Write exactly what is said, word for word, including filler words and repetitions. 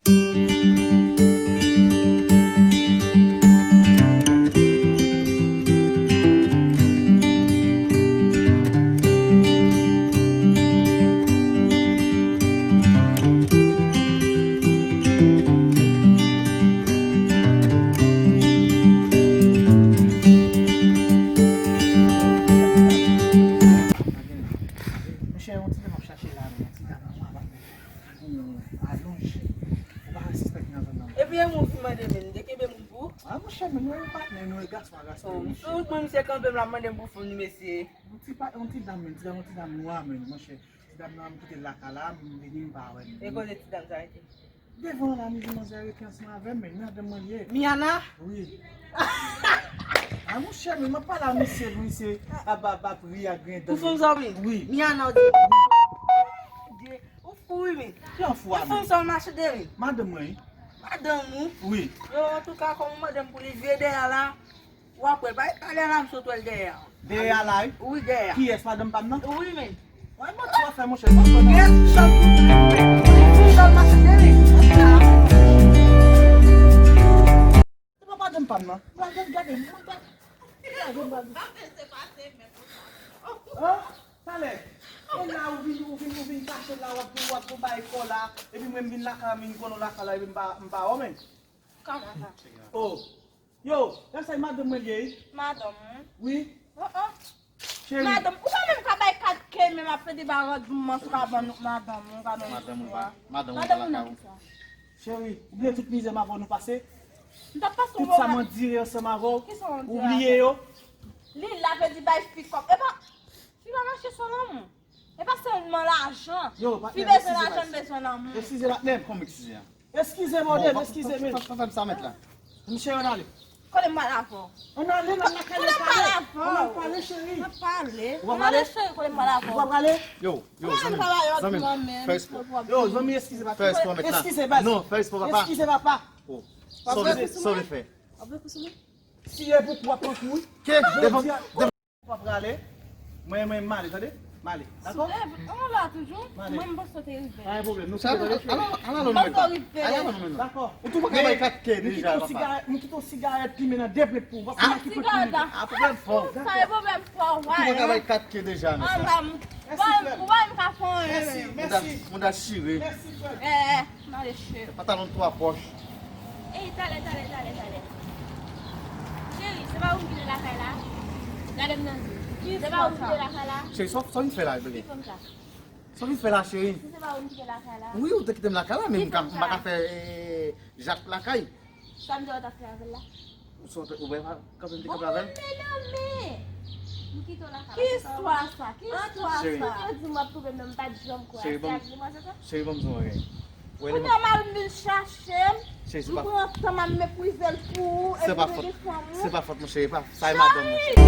Monchè, yon ti dam m ap chache la, yon ti dam nan, alonje. Ou pa wè sispèk nan zòn nan. Epi e moun ki mande men, m te kenbe moun pou ou? Ah, monchè, men nou e patnè, nou e gason a gason. Oh, m sou wout mwen, misye kanpe m la, mande m pou fon li, mesye. Yon ti pa, yon ti dam, men, ti dam, yon ti dam nwa, men, monchè. Ti dam nan, m kite l lakay la, m vini, m pa wè l. E kote ti dam sa rete? Devan la, m di manzè rete ansanm avè m, men madanm mwen li ye. Miana? Wi. Ah, monchè, men m ap pale a misye, misye ap, ap, ap ri ak grenn dan. Ou fou zanmi? Wi. Miana, ou di? Wi. Ou fou, wi, men. Ki an fou a, men? Ou fou, sa w mache de, men. Madanm mwen, wi. Madanm ou? Wi. Yo, antouka, kòm ou mande m pou li, vye dèyè la. W ap wè, bay talè la, m sot wè l dèyè a. Dèyè a la, wi? Wi, dèyè a. Kiyès, madanm pa m nan? Wi, men. Wè, mwen twa fè, monchè, mwen twa. Yes, chanm pou, pou, pou, pou, pou, mache de, wi. Se pa madanm pa m nan. Gade, gade, mwen pa. Gade, mwen pa. An? Talè. E la, ou vin, ou vin, ou vin kache la, w ap, w ap, w ap bay kò la. Epi mwen, m vin lakay la, m vin konnen w lakay la, epi m pa, m pa wè w, men. Kòman sa? Oh. Yo, gad sa, e madanm mwen li ye, wi. Madanm ou? Wi. Oh, oh. Cheri. Madanm, ou pa menm ka bay kat K, menm ap pede ba randman, ou ka ban nou madanm ou, ou ka ban nou madanm ou pa, madanm ou pa lakay ou. Cheri, ou bliye tout mizè m avè w nou pase? M t ap pase yon moman. Tout sa m andire ansanm avè w, ou bliye yo? Li la pedi bay fi kòb. Epa, fi pa mache san lanmou. E pa sèlman lajan. Fi bezwen lajan, m bezwen lanmou. Eskize patnè m. Kòman eskize a? Eskize, bòdè, eskize, men. Pa fè m sa, mèt la. Monchè, ann ale. Kote m pral avè w? Ann ale, nan lakay, ann pale. Ann pale, cheri. Ann pale. Ann ale, cheri, kote m pral avè w? Ou pral pale? Yo, yo, zanmi, zanmi, fè espò. Yo, zanmi, eskize, papa. Fè espò, mèt la. Eskize, baz. Non, fè espò, papa. Eskize, papa. Oh, sa w vle fè? W ap vle kousoume? Si e pou w ap pran kou, wi. Ke? Devan, devan. Ou pa prale. Mwen, mwen, m ale, tande? M ale. Dakò? M la toujou. M ale. Mwen, m panse w te rive. Pa gen pwoblèm. Nou kite, tande, cheri. Ala, ala, ala, nou mèt la. Ala, nou mèt la. Dakò. Ou tou pa ka bay kat K deja, papa. M kite yon sigarèt, m kite yon sigarèt limen nan de plèt pou ou. Paske m okipe pou li. Ah, pwoblèm fò. Sa e pwoblèm fò, ou pa ka bay kat K deja, men sa. Ou pa ka fè anyen. Mèsi, mèsi. Mouda chire. Mèsi, frè. Eh, eh. M ale, cheri. Pantalon twa pòch. Ey, talè, talè, talè, talè. Cheri, se pa ou m kite lakay la? Gade m nan je. Se pa ou m kite lakay la? Cheri, sa w, sa w vin fè la, bebe? Ki fanm sa? Sa w vin fè la, cheri? Si se pa ou m kite lakay la? Wi, ou te kite m lakay la, men m pa ka fè, eh, jak lakay. Sa m te wè w t ap fè avè l la? Ou sot, ou wè pa kanpe m te kanpe avè l? Bon, men non, men. M kite w lakay la. Ki istwa sa? Ki istwa sa? Cheri. Ou te di m w ap twouve m nan, m pa t janm kwè. Cheri, ban m, cheri, ban m di w yon bagay. Kounye a mari m vin chache m, m pran tan m ap meprize l pou ou, epi m gen fanm ou. Se pa fòt mwen, cheri, pa, sa e madanm mwen, cheri.